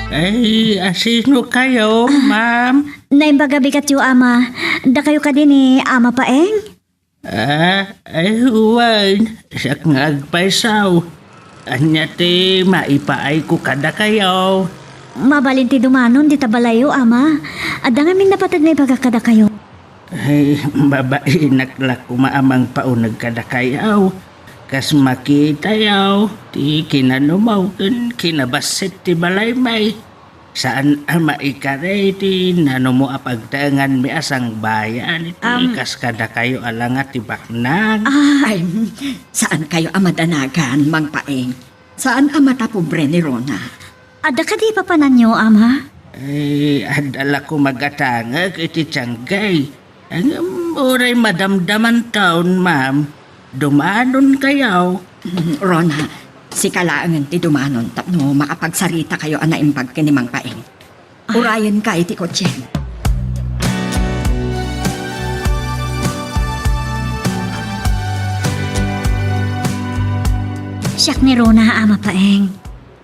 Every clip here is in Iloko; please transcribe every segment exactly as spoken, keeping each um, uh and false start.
Ay, asino kayo, ma'am? Naimbag a bigatyo, Ama. Dakayo kadi ni Ama Paeng? Ah, ay, wen. Siak nga agpayso. Ania ti maipaayko kadakayo? Mabalin ti dumanon dita balayyo, Ama. Adda ngamin napateg nga ibagak kadakayo. Ay, mabainak la koma a mangpauneg kadakayo. Kas makitayo, ti kinanumo ken kinabassit ti balaymi. Saan a maikari ti nanumo a pagtaenganmi a sangbayan iti Am. kas kadakayo a langa ti baknang. Ah. Ay, saan kayo a madanagan, Mang Paeng? Saan a matapobre ni Rona? Adda kadi papananyo, Ama? Ay, adda la koma gatangek iti tianggay. Ngem uray madamdamanton, ma'am, dumanon kayo. Mm, Rona, sika laengen ti dumanon tapno makapagsarita kayo a naimbag ken ni Mang Paeng. Ay. Urayenka iti kotse. Siak ni Rona, Ama Paeng.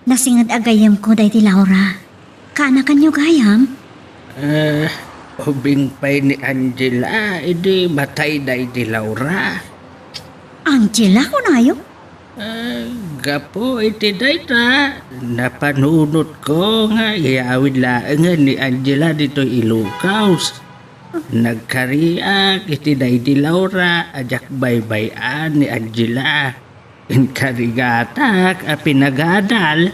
Nasinged a gayyemko daydi Laura. Kaanakanyo gayam? Eh, ubing pay ni Angela, idi matay daydi Laura. Angela, kunayo? Eh, gapu iti dayta, napanunotko nga iyawid laengen ni Angela ditoy Ilocos. Nagkariak iti daydi Laura a diak baybay-an ni Angela. Inkarigatak a pinagadal.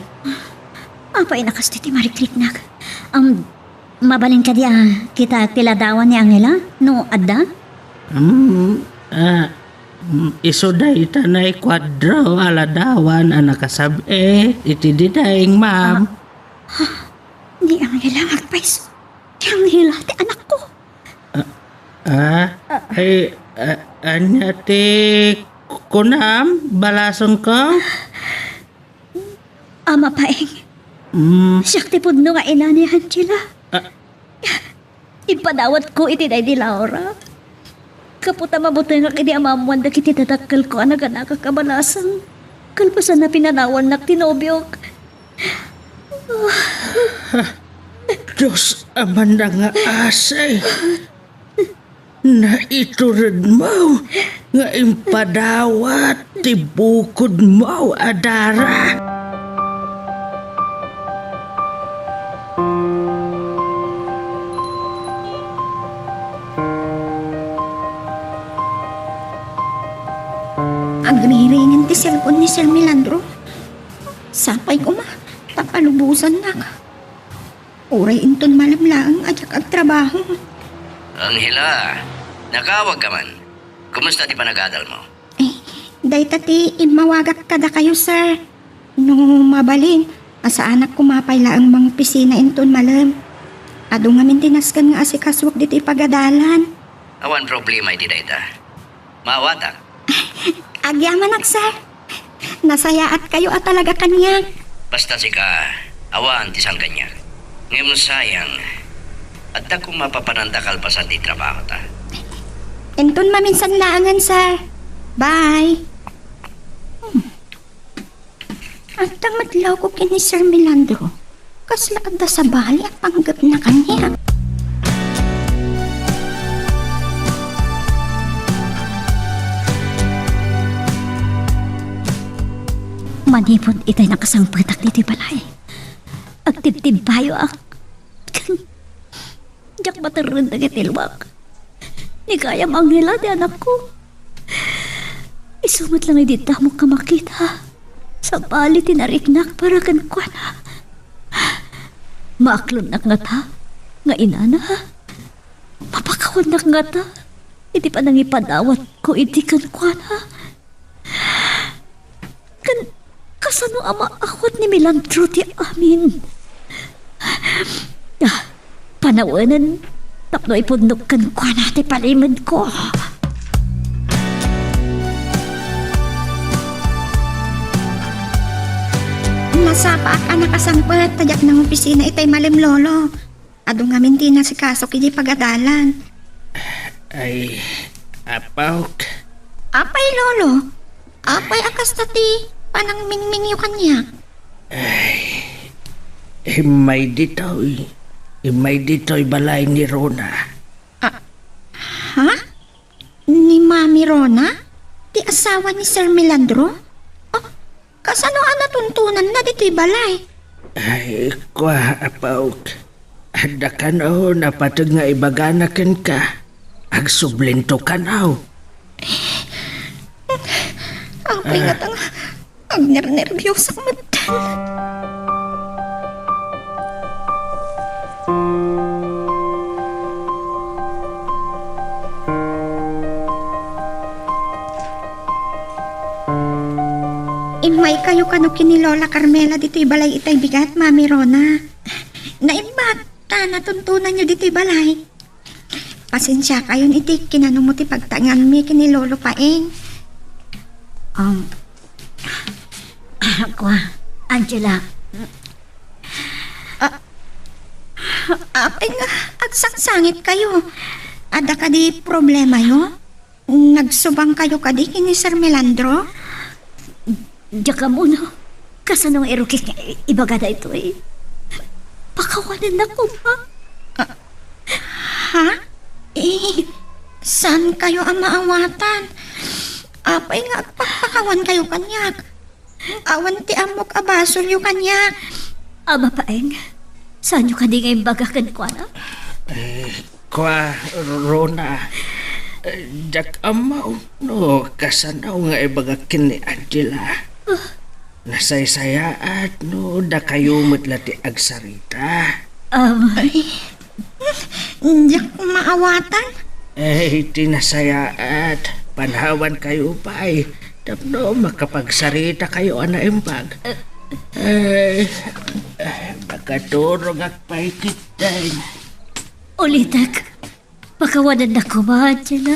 Apay a kas ti marikriknak? Am, mabalin kadi a kitaek ti ladawan ni Angela no adda? Mm, ah, mm, isu dayta naikuadro a ladawan a nakasab-et iti diding, ma'am. Ah, ni Angela nga agpayso. Ni Angela ti anakko. Ah, ah, ay, ah, ania ti kunam, balasongko? Ama Paeng. Mm. Siak ti pudno nga ina ni Angela. Ah. Impadawatko iti daydi Laura. Gapu ta mabutengak idi ammoan dagiti dadakkelko a naganakak a balasang. Kalpasan a pinanawannak ti nobiok. Dios a manangaasi. Naituredmo nga impadawat ti bukodmo a dara. Agriringen ti cellphone ni Sir Melandro. Sapay koma, ta palubosannak. Uray inton malem laeng a diak agtrabaho. Angela, nakaawagka man. Kumusta ti panagadalmo? Eh, dayta ti immawagak kadakayo, sir. No mabalin, a saanak koma pay laeng mangopisina inton malem. Adu ngamin ti nasken nga asikasuak ditoy pagadalan. Awan problema iti dayta. Maawatak. Agyamanak, sir. Nasayaatkayo a talaga kaniak. Basta sika, awan ti saan kaniak. Ngem sayang, adda koma papananta kalpasan ti trabahota. Inton maminsan laengen, sir. Bye. Hmm. Adda met lawko ken ni Sir Melandro. Kasla adda sabali a panggepna kaniak. Manipud itay nakasangpetak ditoy balay, agtibtibbayoak. Diak materreng dagiti luak. Ni gayam Angela ti anakko. Isu met la nga idi ammok nga makita, sabali ti nariknak para kenkuana. Maaklonak ngata nga inana? Mapakawannak ngata iti panangipadawatko idi kenkuana? Ken kasano a maawat ni Melandro ti amin? Ah, panawenen tapno ipudnok kenkuana ti palimedko. Nasapaak a nakasangpet ta diak nangopisina itay malem, Lolo. Adu ngamin ti inasikasok idiay pagadalan. Ay, apok. Apay, Lolo? Apay a kasta ti panangmingmingyo kaniak? Ay, Immay ditoy. Immay ditoy balay ni Rona. Ah, ha? Ni Mami Rona? Ti asawa ni Sir Melandro? Oh, kasano a natuntonanna ditoy balay? Ay, kua, apok. Adda kano napateg nga ibagana kenka. Agsublinto kano. Apay, ah, nga tanga. Agnernerbiosak met. Immaykayo kano ken ni Lola Carmela ditoy balay itay bigat, Mami Rona. Naimbag ta natuntonanyo ditoy balay. Pasensiakayon iti kinanamo ti pagtaenganmi ken ni Lolo Paeng. Um, kua, Angela. Ah, apay nga agsangsangitkayo? Adda kadi problemayo? Nagsubangkayo kadi ken ni Sir Melandro? Diak ammo no kasano nga irukik nga i-, ibaga daytoy. Pakawanennak koma. Ah, ha? Eh, saankayo a maawatan? Apay nga agpakpakawankayo kaniak? Awan ti ammok a basolyo kaniak. Ama Paeng, saanyo kadi nga imbaga kenkuana? Eh, kua, Rona, eh, diak ammo no kasano nga ibaga ken ni Angela. Ah. Nasaysayaat no dakayo met la ti agsarita. Um. Ay, diak maawatan. Eh, ti nasayaat, panawankayo pay tapno makapagsaritakayo a naimbag. Eh, makaturogak pay ketdin. Ulitek, pakawanennak koma, Angela.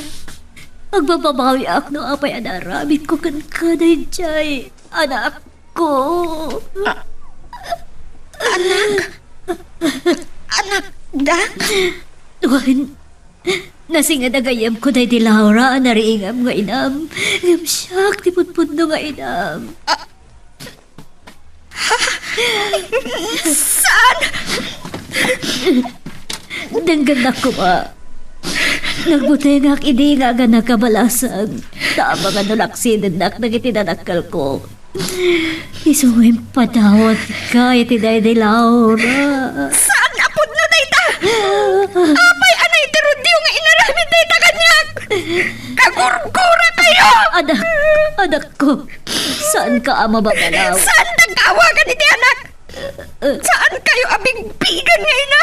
Agbababawiak no apay a naaramidko kenka daydiay anakko. A-, anak? Anakda? Wen, nasinged a gayyemko daydi Laura a nariingam nga inam, ngem siak ti pudpudno nga inam. A-, Saan? Denggennak koma. Nagbutengak idi nga aganaka balasang. Ta amangan no laksidennak dagiti nadakkelko. Isu nga impadawatka iti daydi Laura. Saan a pudno dayta? Apay a naiterudyo nga inaramid dayta kaniak? Kagurgurakayo! Anak, anakko. Saanka a mabagalaw. Saandak nga awagan iti anak? Saankayo a bigbigen nga ina?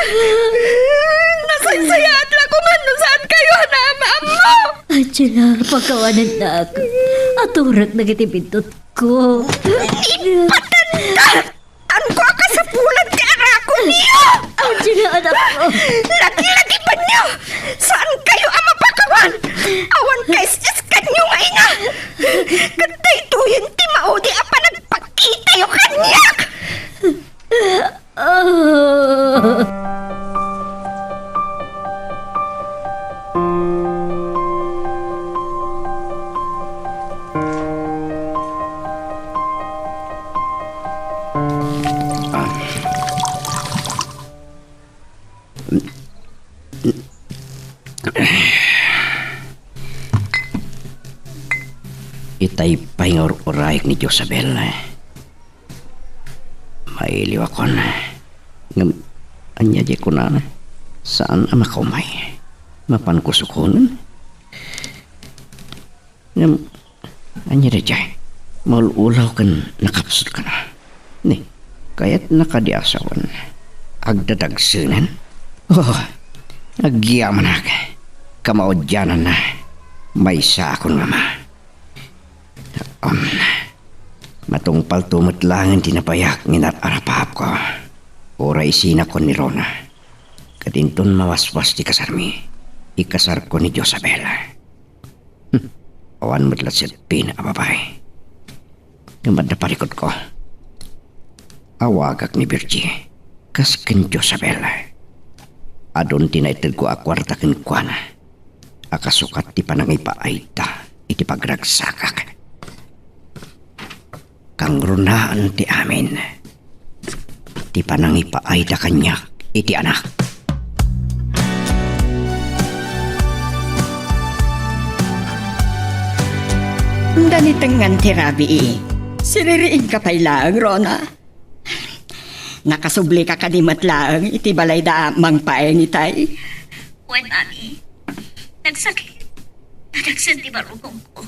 Nasaysayaat la koma no saankayo a naam-ammo. Angela, pakawanennak. Aturek dagiti bindutko. Ipatanka! Saanko a kasapulan ti arakonyo! Angela, anakko. Laglagibanyo! Saankayo a mapakawan! Awan kaisiskanyo nga ina! Ket daytoyen ti maudi a panagpakitayo kaniak! Ah. Itay pay nga ur-urayek ni Josabel. Mailiwakon. Ngem, ania diay kunana? Saan a makaumay? Mapanko sukonen? Ngem, ania daydiay? Maul-ulaw ken nakapsut kano. Ni, kayatna kadi a sawen? Agdadagsenen? Oh, agyamanak. Kamaudiananna, maysaakon nga ama. Um, matungpalto met laeng ti napayak nga inar-arapapko. Uray isinakon ni Rona. Ket inton mawaswas ti kasarmi, ikasarko ni Josabel. Hmm, awan met la setpin a babai. Ngem adda parikutko. Awagak ni Virgie, kas ken Josabel. Adun ti naitedko a kuarta kenkuana a kasukat ti panangipaayda iti pagragsakak. Kangrunaan ti amin. ti panangipaayda kaniak iti anak. Danitengan ti rabii. Siririingka pay laeng, Rona. Nakasublika kadi met laeng iti balayda a Mang Paeng itay? Wen, Mami. Nagsakit. Nadagsen ti barukongko.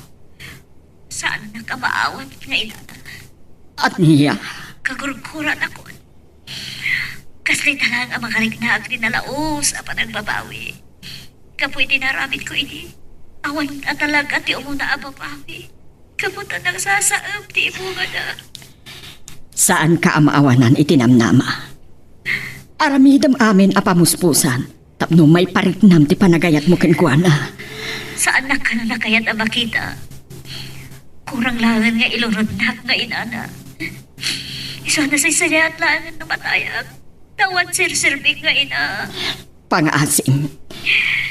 Saannak a maawat nga inana. Ania? Kagurguranakon. Kasla ita laeng a makariknaak ti nalaus a panagbabawi. Gapu iti naaramidko idi, awan a talaga ti umuna a babawi. Gapu ta nagsasaem ti ibungada. Saanka a maawanan iti namnama. Aramidem amin a pamuspusan tapno maipariknam ti panagayatmo kenkuana. Saannak kano a kayat a makita. Kurang laengen nga ilurotnak nga inana. Isu a nasaysayaat laengen no matayak. Ta awan serserbik nga ina. Pangaasim.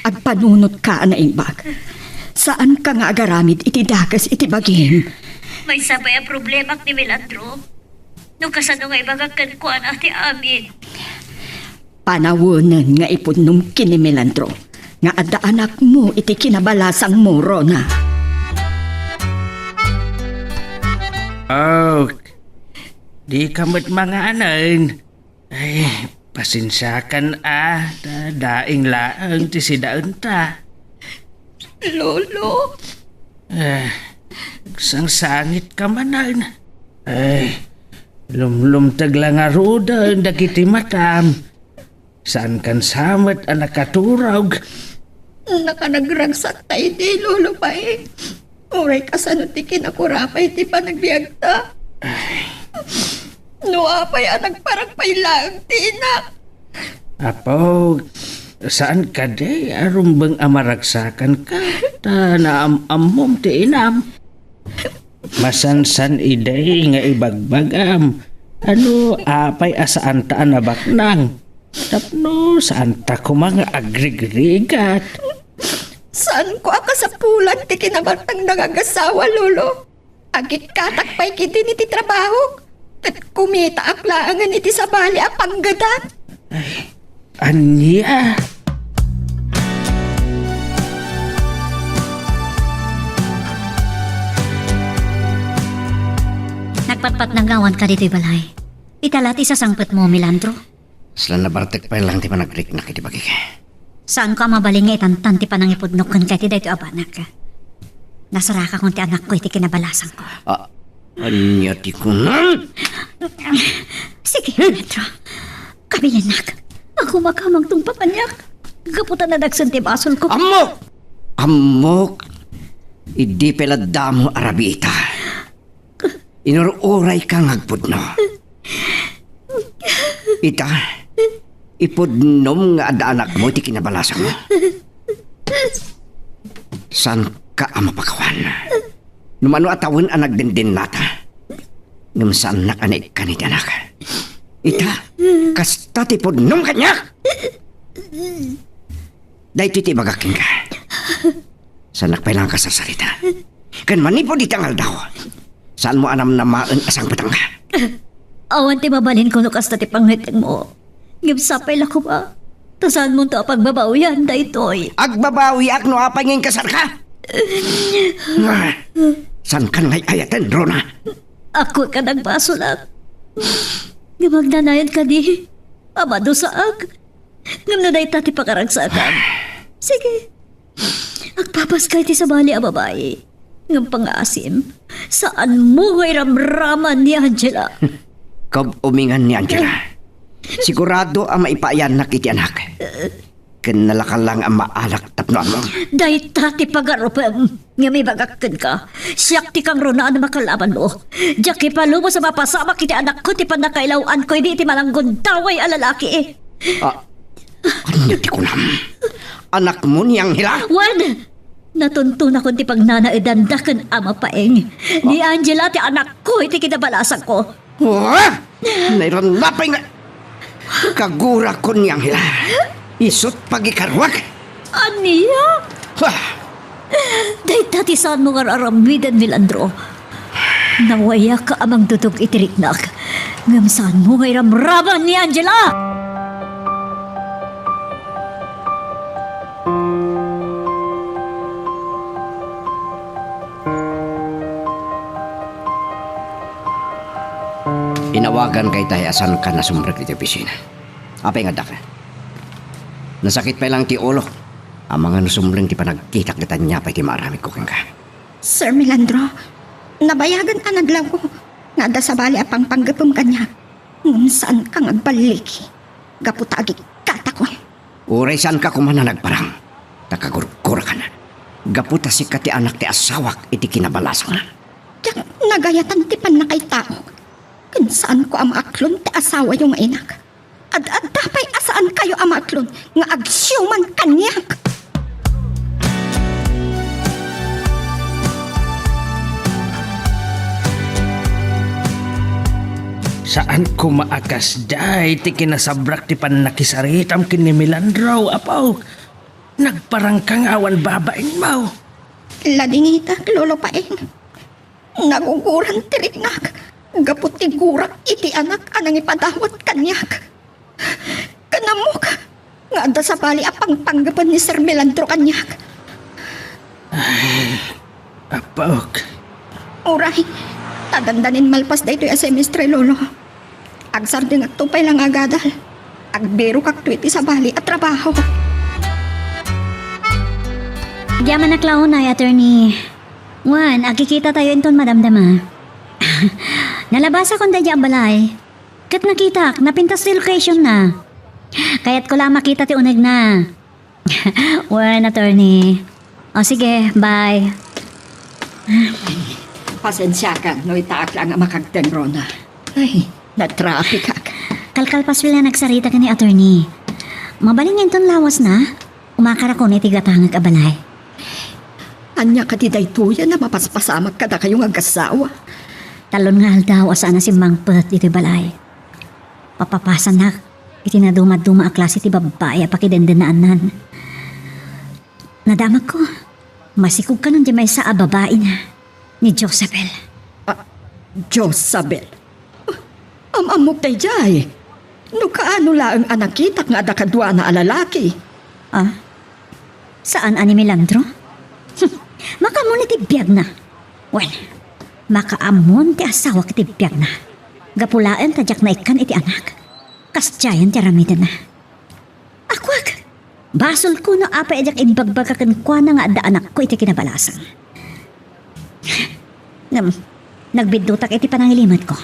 Agpanunotka a naimbag. Saanka nga agaramid iti dakes iti bagim. Maysa pay a problemak ni Melandro. No kasano nga ibagak kenkuana ti amin. Panawenen nga ipudnom ken ni Melandro nga adda anakmo iti kinabalasangmo, Rona. Oh, dika met manganen. Ay, pasensiakan a, ta daing laeng ti sidaenta. Lolo? Eh, sangsangit ka manen. Ay, lumlumteg la ngaruden dagiti matam. Saankan sa met a nakaturog. Nakanagragsak ta idi, Lolo Paeng. Uray kasano ti kinakurapay ti panagbiagta. No apay a nagparang pay laeng ti inak. Apo, saan kadi a rumbeng a maragsakanka ta naam-ammom ti inam? Masansan idi nga ibagbagam. Ano apay a saanta a nabaknang? Tapno saanta koma nga agrigrigat. Saanko a kasapulan ti kinabaknang nga agasawa, Lolo. Agikkatak pay ketdin iti trabahok, ket kumitaak laengen iti sabali a panggedan. Ay, ania? Nagpatpatnang nga awanka ditoy balay. Ita la ti sasangpetmo, Melandro? Saan a nabartek pay lang ti panagriknak iti bagik. Saanko a mabalin nga itantan ti panangipudnok kenka iti daytoy a banak. Nasarakakon ti anakko iti kinabalasangko. Ah, ania ti kunam? Sige, Pedro. Kabilennak. Agkumakamang tungpataniak. Gapu ta nadagsen ti basolko. Ammok! Ammok! Idi pay la damo a rabiita. Inur-urayka nga agpudno. Ita, ipudnom nga adda anakmo ti kinabalasangmo. Saanka a mapakawan. No mano a tawen a nagdendennata, ngem saannak a naikkan iti anak. Ita, kasta ti pudnom kaniak. Daytoy ti ibagak kenka. Saannak pay lang a kasarsarita. Ken manipud iti nga aldaw, saanmo a namnamaen a sangpetenka. Awan ti mabalinko no kasta ti pangngetengmo. Ngem sapay la koma, ta saanmonto a pagbabawian daytoy. Agbabawiak no apay nga inkasarka. Saankan nga ay-ayaten, Rona? Akwek a nagbasolak. Ngem agnanayon kadi a madusaak. Ngem no dayta ti pakaragsakan, sige, agpapaska iti sabali a babai. Ngem pangaasim, saanmo nga iramraman ni Angela. Kab-umingan ni Angela. Sigurado a maipaayannak iti anak. Ken nalaka lang a maalak tapno ammom. Dayta ti pagarupem. Ngem ibagak kenka, siak ti kangrunaan a makalabanmo. Diak ipalubos a mapasamak iti anakko ti pannakailaw-anko idi iti mananggundaway a lalaki. Ah, ania ti kunam? Anakmo ni Angela? Wen, natuntonakon ti pagnanaedanda ken Ama Paeng. Ni Angela ti anakko iti kinabalasangko. Ah! Nairannapay nga kagurakon ni Angela. Isut' pagikaruak. Ania? Ah! Dayta ti saanmo nga ar-aramiden, Melandro. Nawayak a mangdudog iti riknak. Ngem saanmo nga iramraman ni Angela? Inawaganka itay a saanka nasumrek iti opisina. Apay nga addaka? Nasakit pay lang ti ulok. Amangan no sumreng ti panagkitak ket ania pay ti maaramidko kenka. Sir Melandro, nabayagen a naglawko nga adda sabali a pangpanggepem kaniak. Ngem saanka nga agballigi gapu ta agikkatakon. Uray saanka koma a nagparang, ta kagurgurakan. Gapu ta sika ti anak ti asawak iti kinabalasangna. Diak nagayatan ti pannakaitaok. Ken saanko a maaklon ti asawayo nga inak. Ad-adda pay a saankayo a maaklon nga agsiuman kaniak. Saan koma a kasdiay ti kinasabrak ti pannakisaritam ken ni Melandro, apo. Nagparangka nga awan babainmo. Ladingitak, Lolo Paeng. Naguguran ti riknak gapu ti gurak iti anak a nangipadawat kaniak. Ken ammok nga adda sabali a pangpanggepen ni Sir Melandro kaniak. Ay, apok. Uray, ta dandanin malpas daytoy a semestre, Lolo. Agsardengakto pay la nga agadal. Agbirokakto iti sabali a trabaho. Agyamanak la unay, attorney. Wen, agkikitatayo inton madamdama. Nalabasakon daydiay a balay. Ket nakitak, napintas ti location na. Kayatko la a makita ti unegna. Wen, attorney. O, sige, bye. Pasensiakan no itaak laeng a makagtengrona. Ay, natrapikak. Kalkalpasko la nagsarita ken ni attorney. Mabalin nga inton lawasna, umakarakon iti gatangek a balay. Ania kadi daytoyen a mapaspasamak kadakayo nga agassawa? Talon nga aldaw a saan a simmangpet ditoy balay. Papapasanak iti nadumaduma a klase ti babbai a pakidendennaannan. Nadamagko, masikog kanon diay maysa a babaina, ni Josabel. Ah, Josabel? Am-ammok daydiay. No kaano laeng a nakitak nga adda kaduana a lalaki. Ah? Saan a ni Melandro? Makaammo ti biagna. Wen, makaammo ti asawak iti biagna. Gapu laeng ta diak naikkan iti anak. Kasdiayen ti aramidenna. Akuak! Basolko no apay a diak imbagbaga kenkuana nga adda anakko iti kinabalasang. Ngem, nagbiddutak iti panangilimetko,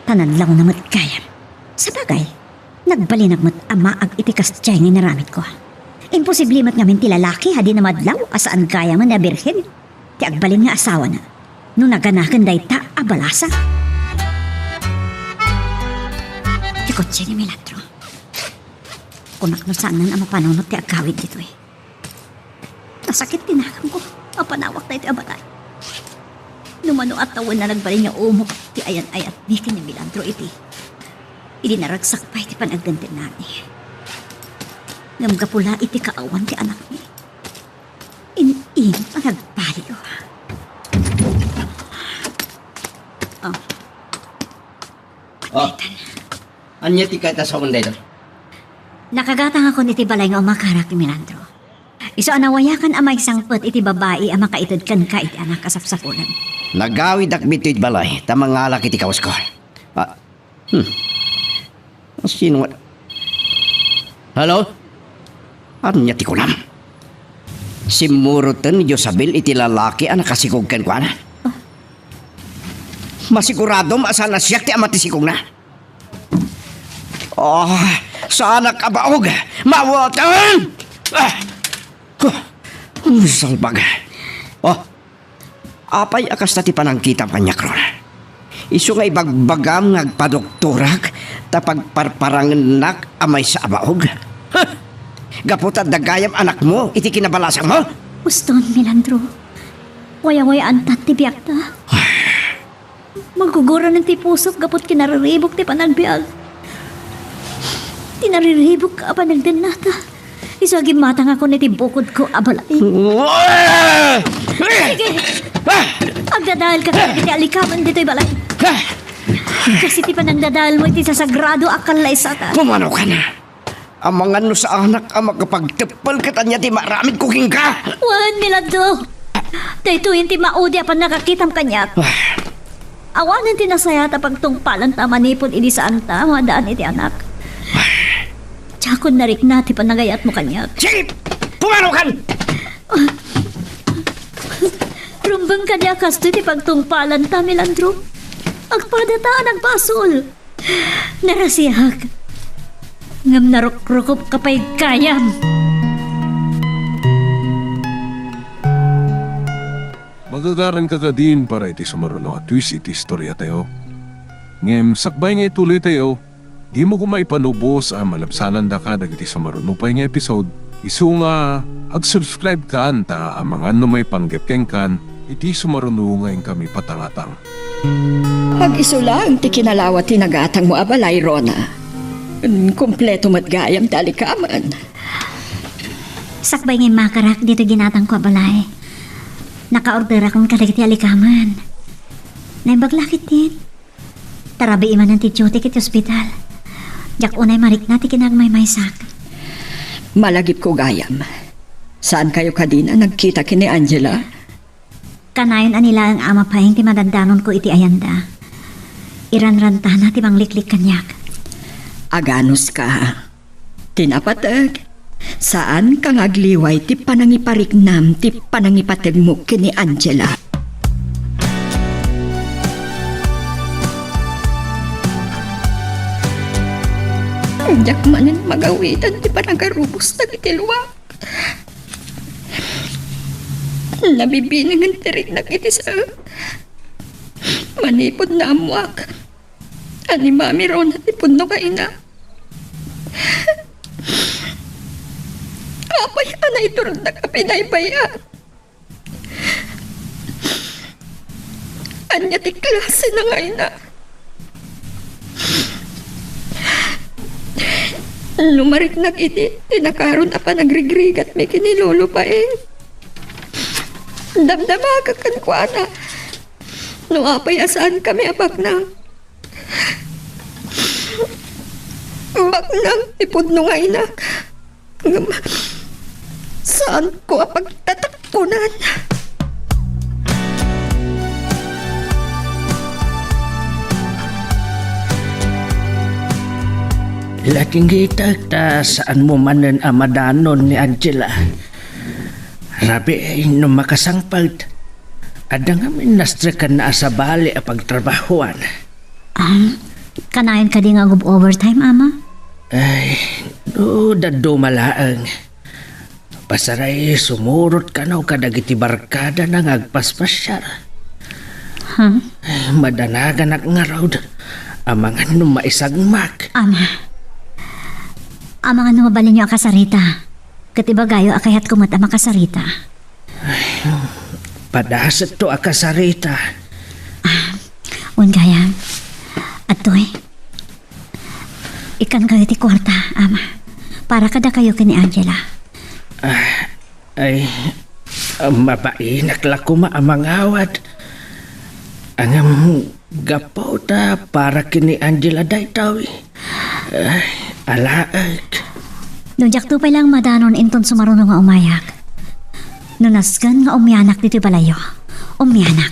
ta nadlawna met gayam. Sabagay, nagbalinak met a maag iti kasdiay nga inaramidko. Imposible met ngamin ti lalaki a di namadlaw a saan gayamen a birhen ti agbalin nga asawana no naganaken dayta a balasang. Ti kotse ni Melandro. Kunak no saanen a mapanunot ti agawid ditoy. Nasakit ti naganko a panawak daytoy a balay. No mano a tawen a nagbalin nga umok ti ayan-ayat ni ken ni Melandro iti, idi naragsak pay ti panagdendennani. Ngem gapu la iti kaawan ti anakmi, in-init a nagbaliw. Oh. Oh. Ania ti kayat a sawen dayta? Nakagatangakon iti balay nga umakarak ni Melandro. Isu a nawayakan a maisangpet iti babai a makaited kenka iti anak a sapsapulen. Nagawidak ditoy balay ta mangalak iti kawasko. Ah, hmm. Sino nga? Hello? Ania ti kunam? Simmuroten ni Josabel iti lalaki a nakasikog kenkuana. Masiguradom a saan a siak ti ama ti sikogna. Oh, saanak a baog! Mawaten! Ah! Huh! Salbag! Oh, apay a kasta ti panangkitam kaniak, Ron? Isu nga ibagbagam nga agpadoktorak ta pagparparangennak a maysa a baog? Huh! Gapu ta adda gayam anakmo iti kinabalasangmo? Uston, Melandro. Wayawayaan ta ti biagta. Maguguran ti pusok gapu ti kinariribuk ti panagbiag. Ti nariribuk a panagdennata. Isu a gimmatangakon iti bukodko a balay. Sige! Ah! Agdadaelka kadagiti alikamen ditoy balay. Ah! Kas iti panangdadaelmo iti sasagrado a kallaysatan. Pumanokan. Amangan no saanak a makapagteppel ket ania ti maaramidko kenka? Wen, Milando. Daytoyen ti maudi a pannakakitam kaniak. Ah. Awanen ti nasayaat a pagtungpalanta manipud idi saanta a maadaan iti anak. Diakon narikna ti panagayatmo kaniak. Sige! Pumanokan! Rumbeng kadi a kastoy ti pagtungpalanta, Milandro. Agpadata a nagbasol. Narasiak. Ngem narukrukotka pay gayam. Magagaranka kadin para iti sumaruno a twist iti istoriatayo. Ngem sakbay nga ituloytayo, dimo koma ipanubos a malabsanandaka dagiti sumaruno pay nga episode, isu nga ag-subscribe kan ta amangan no maipanggep kenkan iti sumaruno nga inkami patangatang. Agiso laeng ti kinalawa ti nagatangmo a balay, Rona. Kompleto met gayam ti alikamen. Sakbay nga immakarak ditoy ginatangko a balay, nakaorderakon kadagiti alikamen. Naimbag la ketdin. Ta rabii manen ti duty iti ospital. Diak unay marikna ti kinagmaymaysak. Malagipko gayam. Saankayo kadin a nagkita ken ni Angela? Kanayon a ni laeng a mapaeng ti madandanonko iti ayanda. Iranrantana ti mangliklik kaniak. Aganuska. Ti napateg, saanka nga agliway ti panangipariknam ti panangipategmo ken ni Angela. Diak manen magawidan ti panagarubos dagiti luak. Nabibinengen ti riknak iti sao. Manipud naammoak a ni Mami Rona ti pudno nga ina. Apay a naiturognak a pinaybay-an? Ania ti klase na nga ina? No mariknak iti tinakaron a panagrigrigatmi ken ni Lolo Paeng, damdamagak kenkuana no apay a saankami a baknang. Baknang ti pudno nga inak. Ngem saanko a pagtatakkonan. Latingitek ta saanmo manen a madanon ni Angela. Rabii no makasangpet. Adda ngamin nastrekanna a sabali a pagtrabahoan. Ah, kanayon kadi nga ag-overtime, Ama? Ay, no dadduma laeng. Pasaray sumurot kano kadagiti barkadana nga agpaspasiar. Ha? Ay, madanaganak ngarud. Amangan no maisagmak. Ama, amangan no mabalinyo a kasarita. Ket ibagayo a kayatko met a makasarita. Ay, padasetto a kasarita. Ah, wen gayam. Adtoy. Ikkankayo ti kuarta, Ama. Para kadakayo ken ni Angela. Ah, ay, mabainak la koma a mangawat. Ngem gapu ta para ken ni Angela daytoy. Ay, alaek. No diakto pay laeng madanon inton sumaruno nga umayak. No nasken nga umianak ditoy balayyo, umianak.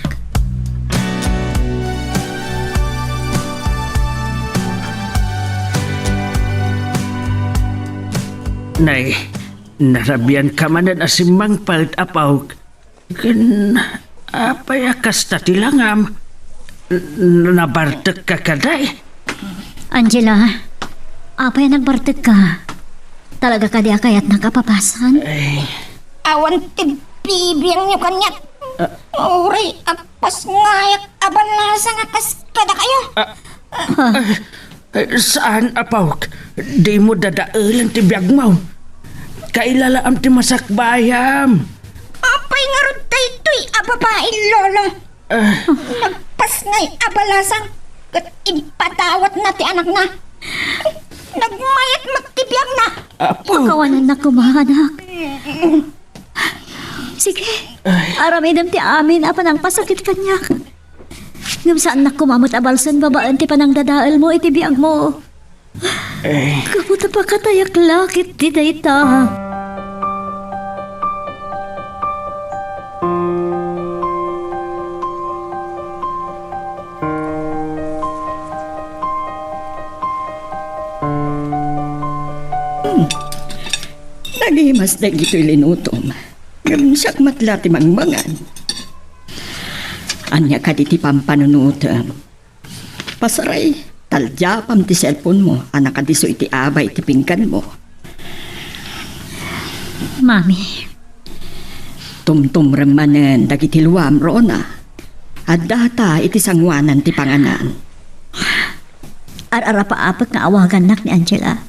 Nay, narabianka manen a simmangpet, apok. Ken apay a kasta ti langam? N-, nabartekka kadi? Angela, apay a nagbartekka? Talaga kadi a kayatnak a papasan? Ay. Awan ti bibiangyo kaniak. Ah. Uray agpasngayak a balasang a kas kadakayo. Ah. Ah. Ay, saan, apok. Dimo dadaelen ti biagmo. Kailalaam ti masakbayam. Apay ngarud daytoy a babai, Lolo? Ah. Nagpasngay a balasang ket impatawatna ti anakna. Nagmayat met ti biagna. Apo. Pakawanennak koma, anak. Sige. Ay. Aramidem ti amin a panangpasakit kaniak. Ngem saannak koma met a balsen babaen ti panangdadaelmo iti biagmo. Eh. Gapu ta pakatayak la ketdi dayta. Hmm. Nagimas dagitoy linutom. Ngem siak met la ti mangmangan. Ania kadi ti pampanunotem? Pasaray, taldiapam ti cellphone-mo a nakadisso iti abay ti pingganmo. Mami. Tumtumrem manen dagiti luam, Rona. Addata iti sangoanan ti panganan. Ar-arapaapek nga awagannak ni Angela.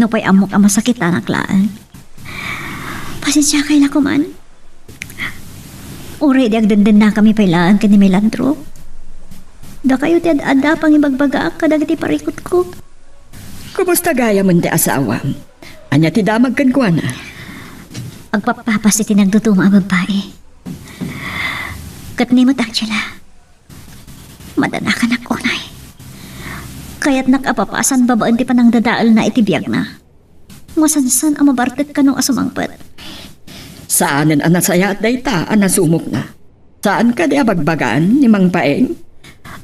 Nupay ammok a masakitanak laeng. Pasensiakay la koman. Uray di agdendennakami pay laeng ken ni Melandro. Dakayo ti ad-adda a pangibagbagaak kadagiti parikutko. Kumusta gayamen ti asawam? Ania ti damag kenkuana? Agpappapas iti nagduduma a babbai. Ket ni met, Angela. Madanakanak unay. Kayatnak a papasan babaen ti panangdadaelna iti biagna. Masansan a mabartek kano a sumangpet. Saanen a nasayaat dayta a nasumokna. Saan kadi a bagbagaan ni Mang Paeng?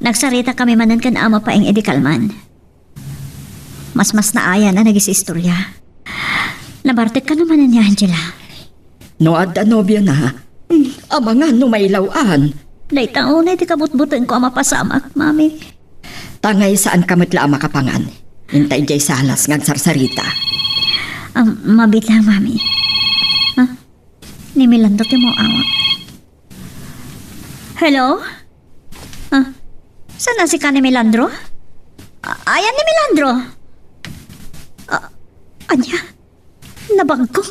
Nagsaritakami manen ken Ama Paeng idi kalman. Masmasnaayan a nagisistorya. Nabartek kano manen ni Angela? No adda nobiona, amangan no mailaw-an. Dayta unay ti kabutbutengko a mapasamak, Mami. Tangay saanka met la a makapangan. Inta idiay salas nga agsarsarita. Ah, mabiit lang, Mami. Ah, ni Melandro ti maawak. Hello? Ah, saan a sika ni Melandro? Ah, ayan ni Melandro? Ah, ania? Nabagko?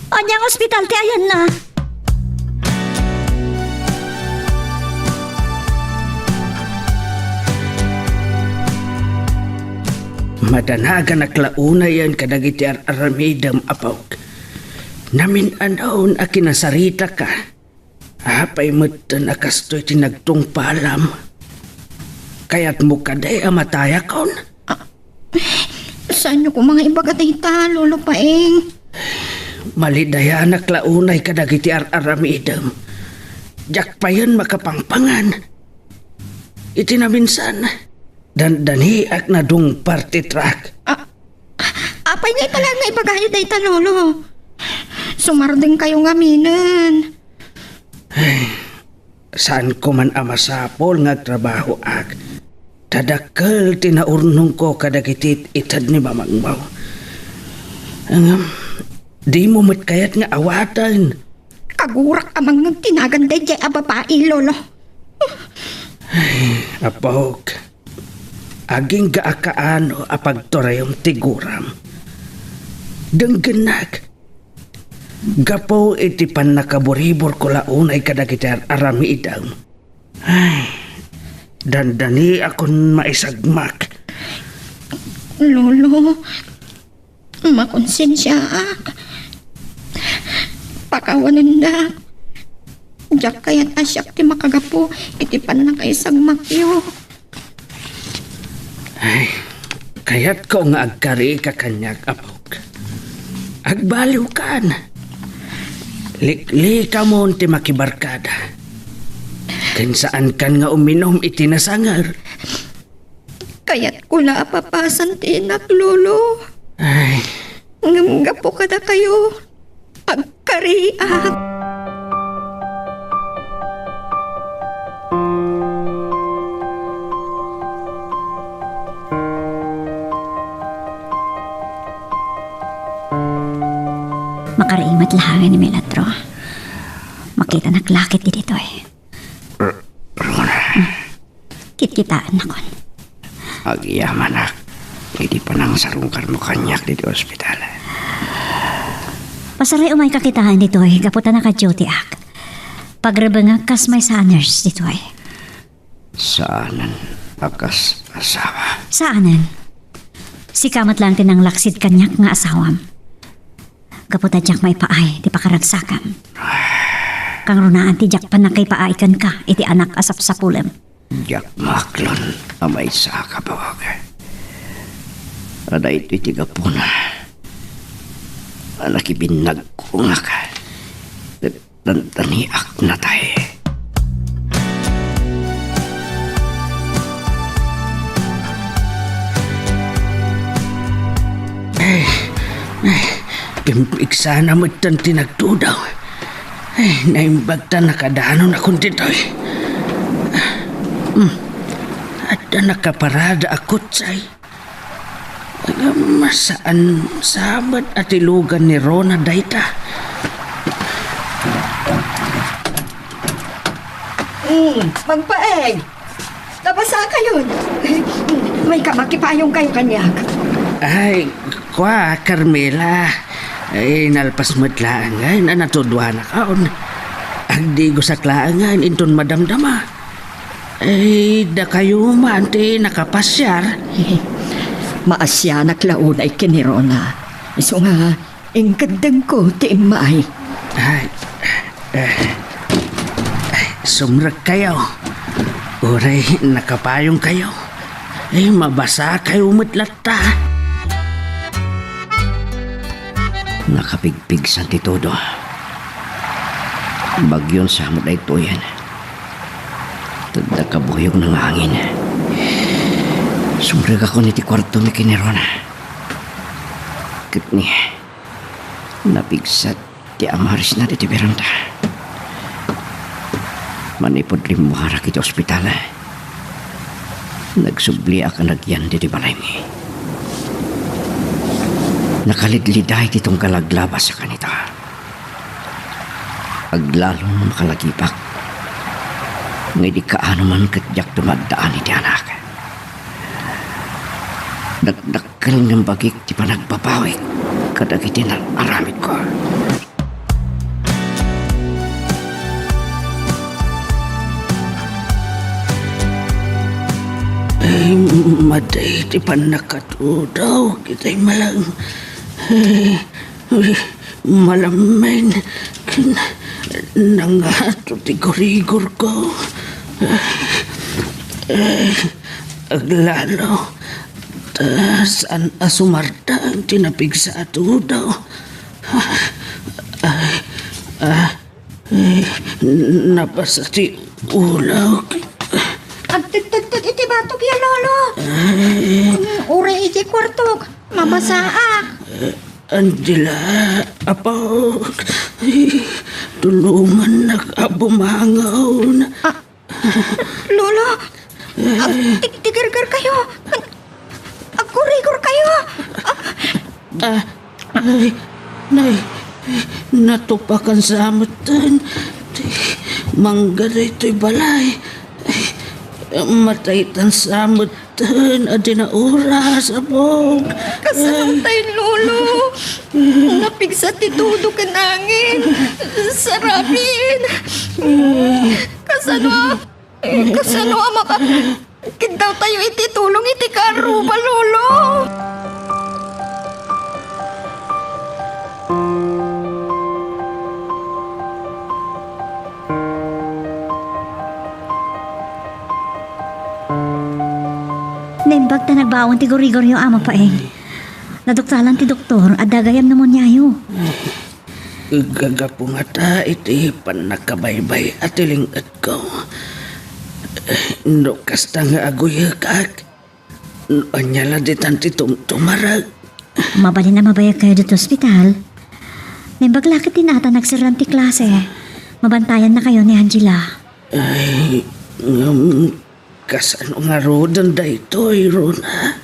Ania nga ospital ti ayanna? Madanaganak la unayen kadagiti ar-aramidem, apok. Namin-anon a kinasaritaka. Apay metten a kastoy ti nagtungpalam? Kayatmo kadi a matayakon? Ah, saanyo koma nga ibaga dayta, Lolo Paeng? Malidayanak la unay kadagiti ar-aramidem. Diak payen makapangpangan. Iti naminsan, dandaniak nadungpar ti truck. Ah, apay nga ita laeng nga ibagayo dayta, Lolo? Sumardengkayo ngaminen. Ay, saanko man a masapul nga agtrabahoak. Ta dakkel ti naurnongko kadagiti ited ni Mamangmaw. Ngem, dimo met kayat nga awaten. Kagurak a mangngeg ti nagan daydiay a babai, Lolo. Ay, apok. Agingga a kaano a pagturayem ti guram. Denggennak. Gapu iti pannakaburiburko la unay kadagiti ar-aramidem. Ay, dandaniakon maisagmak. Lolo, makonsensiaak. Pakawanendak. Diak kayat a siak ti makagapu iti pannakaisagmakyo. Ay, kayatko nga agkarika kaniak, apok. Agbaliwkan. Liklikamon ti makibarkada. Ken saankan nga uminum iti nasanger. Kayatko la a papasan ti inak, Lolo. Ay. Ngem gapu kadakayo, agkariak. Makariing met laengen ni Melandro. Makitanak la ketdi ditoy. Kitkitaennakon. Agyamanak iti panangsarungkarmo kaniak ditoy ospital. Pasaray umayka kitaen ditoy gapu ta naka-dutyak. Pagrebengak kas maysa a nurse ditoy. Saanen a kas asawa? Saanen. Sika met laeng ti nanglaksid kaniak nga asawam. Gapu ta diak maipaay ti pakaragsakam. Kangrunaan ti diak pannakaipaay kenka iti anak a sapsapulem. Diak maaklon a maysa ka bawag. A daytoy ti gapuna a nakibinnagko nga ka. Tantaniak natay. Ay, ay, pimpigsana met ti nagtudaw. Ay, naimbag ta nakadanonakon ditoy. Hmm. Adda nakaparada a kotsay. Ngem saan sa met a ti lugan ni Rona dayta. Mm, Mangpaeng. Nabasa kayon. Mayka makipayong kayo kaniak. Ay, kua, Carmela. Ay, nalpas met laeng nga natuduanak aon. Agdigosak laeng nga inton madamdama. Ay, dakayo man ti nakapasiar. Maasianak la unay ken ni Rona. Isu nga, inkeddengko ti immay. Ay, eh, ay, sumrekkayo. Uray nakapayongkayo. Ay, mabasakayo met latta. Nakapigpigsan ti todo. Bagyon sa met daytoyen. Tadda kabuyog nga angin. Sumrekakon iti kuarto mi ken ni Rona. Ket ni, napigsat ti amarisna ditoy beranda. Manipud rimmuarak iti ospital, nagsubliak a nagyan ditoy balaymi. Nakalidliday ti tunggal aglabas a kanita. Aglalon makalagipek. Nga idi kaano man ket diak dumaddaan iti anak. Dakdakkel nga imbagik ti panagbabawik kadagiti naaramidko. Ay, madi ti pannakatudaw, kitay malang. Ay, Malammen, nangato ti gurigorko. Aglalo, ta saan a sumardang ti napigsa a tudo. Ay, ah, ay, nabasa ti ulok. Agtedtedted iti batok ya, Lolo. Ay. Uray iti kuartok. Mabasaak. Angela, apo, tulongannak a bumangon. Ah, Lolo, ag-, tig-, tigirgir kayo. Agkurigor kayo. Ah, ay, nay, natupakan sa amutan. Mangga daytoy balay. Mataytan sa amut Ten, adi na oras, abog. Kasano tay, Lolo? Napigsa ti tudo ken angin. Sarapin. Kasano a, kasano a maka-, kiddaw tayo iti tulong iti karruba, Lolo? Naimbag ta nagbaon ti gurigoryo, Ama Paeng. Naduktalan ti doktor, adda gayam pneumonia yo. Gagapu ngata iti pannakabaybay-a ti ling-etko. No kasta nga aguyekak, no ania la ditan ti tumtumarek. Mabalin a mabayag kayo ditoy ospital. Naimbag la ket ti nata nagserran ti klase. Mabantayan na kayo ni Angela. Ay, ngem, kasano ngaruden daytoy, Rona?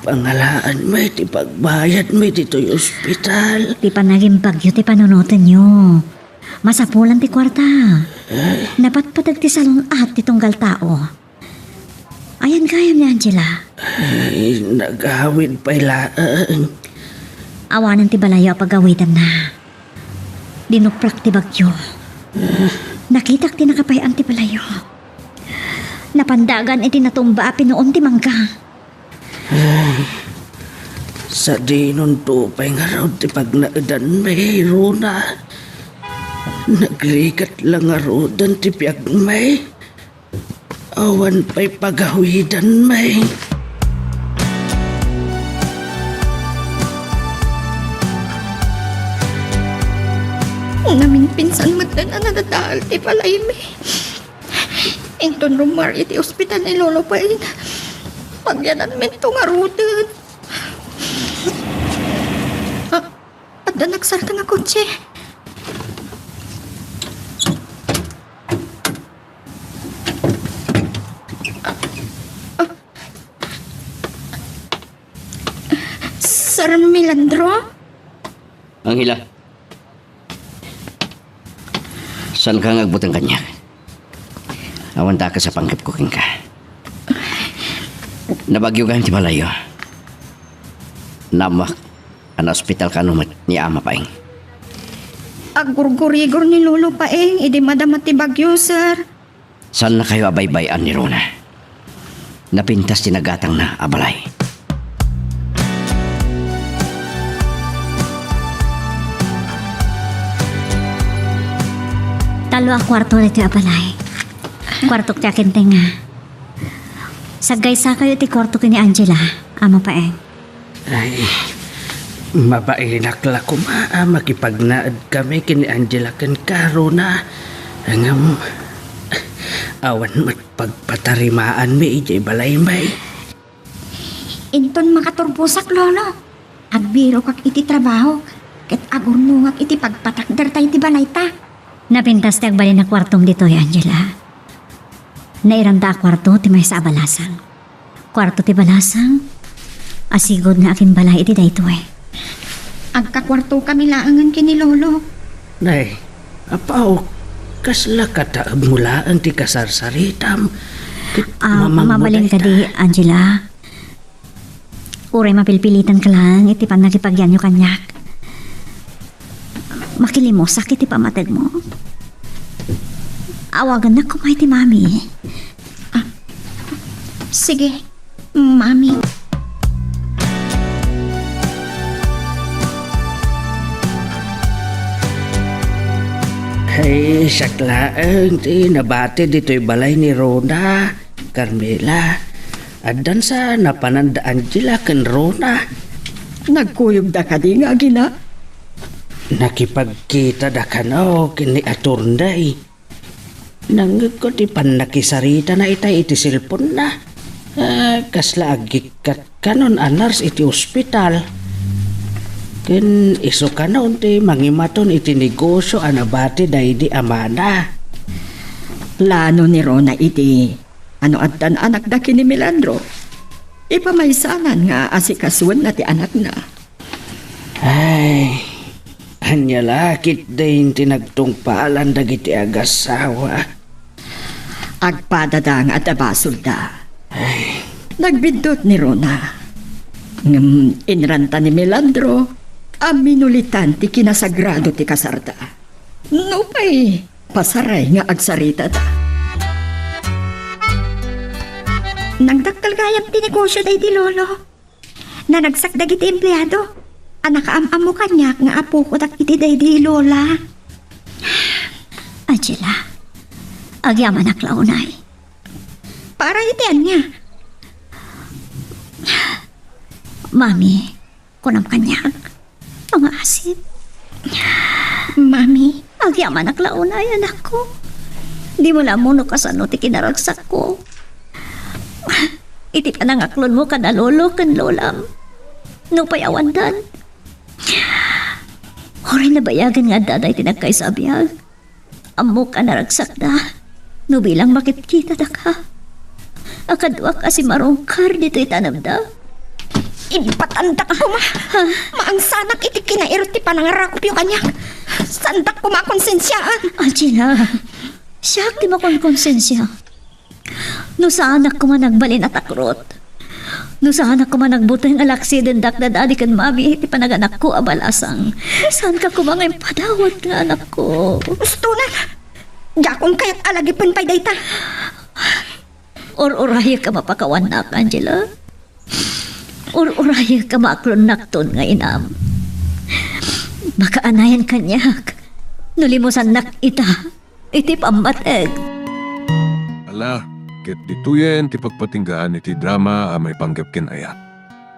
Pangalaanmi ti pagbayadmi ditoy ospital. Ti panagimbagyo ti panunotenyo. Masapulan ti kuarta. Napatpateg ti salun-at ti tunggal tao. Ayan gayam ni Angela. Ay, nagawid pay laeng. Awanen ti balayo a pagawidanna. Dinuprak ti bagyo. Nakitak ti nakapay-an ti balayo. Napandagan iti natumba a pinuon ti mangga. Sadinonto pay ngarud ti pagnaedanmi, Rona. Nagrigat la ngaruden ti biagmi. Awan pay pagawidanmi. Naminpinsan metten a nadadael ti balaymi. Inton rummuar iti ospital ni Lolo Paeng, pagyananminto ngaruden. Ah, adda nagsarta nga kotse. Sir Milandro? Angela, saanka nga agbuteng kaniak? Awan dakes a panggepko kenka. Nabagyo gayam ti balayyo. Naammoak a naospital kano met ni Ama Paeng. Aggurgurigor ni Lolo Paeng idi madama ti bagyo, sir. Saannakayo a baybay-an ni Rona. Napintas ti nagatangna a balay. Tallo a kuarto ditoy a balay. Kuartok ti akintengnga. Saggaysakayo ti kuarto ken ni Angela, Ama Paeng. Ay, mabainak la koma a makipagnaed kami ken ni Angela ken Rona. Ngem, awan met pagpatarimaanmi idiay balaymi. Inton makaturbosak, Lolo, agbirokak iti trabaho, ket agurnongak iti pagpatakder ta iti balayta. Napintas ti agbalin a kuartom ditoy, Angela. Nairanta a kuarto ti maysa a balasang. Kuarto ti balasang, asigud nga agimbalay iti daytoy. Agkakuartokami laengen ken ni Lolo. Nay, apo, kasla kataebmo laeng ti kasarsaritam? Ket Ah, mamangmo mabalin dayta. Kadi, Angela. Uray mapilpilitanka laeng iti pannakipagyanyo kaniak. Makilimosak iti pammategmo. Awagannak koma iti mami. Ah, sige, mami. Ay, siak laeng ti nabati ditoy balay ni Rona. Carmela, addan sa napanan da Angela ken Rona? Nagkuyogda kadi nga agina? Nakipagkitada kano ken ni Attorney. Nangngegko ti pannakisaritana itay iti cellphone-na. Ah, kasla agikkat kanon a nurse iti ospital. Ken isu kanon ti mangimaton iti negosio a nabati daydi amana. Plano ni Rona iti a no addan anakda ken ni Milandro, ipamaysanan nga asikasuenna ti anakna. Ay, ania la ketdin ti nagtungpalan dagiti agassawa? Agpadada nga adda basolda. Ay. Nagbiddut ni Rona. Ngem inranta ni Milandro a minulitan ti kinasagrado ti kasarda. Nupay pasaray nga agsaritada. Nagdakkel gayam ti negosio daydi lolo. Naragsak dagiti empleado a nakaam-ammo kaniak nga apoko dagiti daydi lola. Angela, agyamanak la unay. Para iti ania? Mami, kunam kaniak, pangasim. Mami. Agyamanak la unay, anakko. Dimo la ammo no kasano ti kinaragsakko. Iti panangaklonmo kada lolo ken lolam. Nupay awandan. Uray nabayagen nga adda dayta nagkaysa a biag. Ammok a naragsakda no bilang makitkitada ka. A kaduak a simarungkar ditoy tanemda. Ibatandak koma. Ha? Maangsanak iti kinairut ti panangarakupyo kaniak. Saandak koma a konsensiaan. Angela, siak ti makonkonsensia. No saanak koma nagbalin a takrot, no saanak koma nagbuteng a laksidendak da dadi ken mami iti panaganakko a balasang, saanka koma nga impadawat nga anakko. Ustonan! Diakon kayat a lagipen pay dayta. Ur-urayek a mapakawannak, Angela. Ur-urayek a maaklonnakton nga inam. Makaanayan kaniak. no limusannak ita iti pammateg. Ala, ket ditoyen ti pagpatinggaan iti drama a maipanggep ken ayat.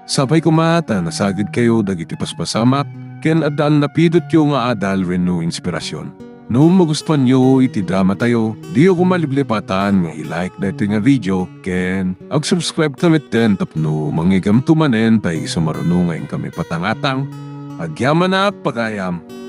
Sapay koma ta nasagidkayo dagiti paspasamak ken addan napidotyo nga adal wenno inspirasyon. No magustuanyo iti dramatayo, diyo koma liplipatan nga i-like daytoy nga video ken ag-subscribe ka metten tapno mangigamto manen ta isu maruno nga inkami patangatang. Agyamanak, pagayam!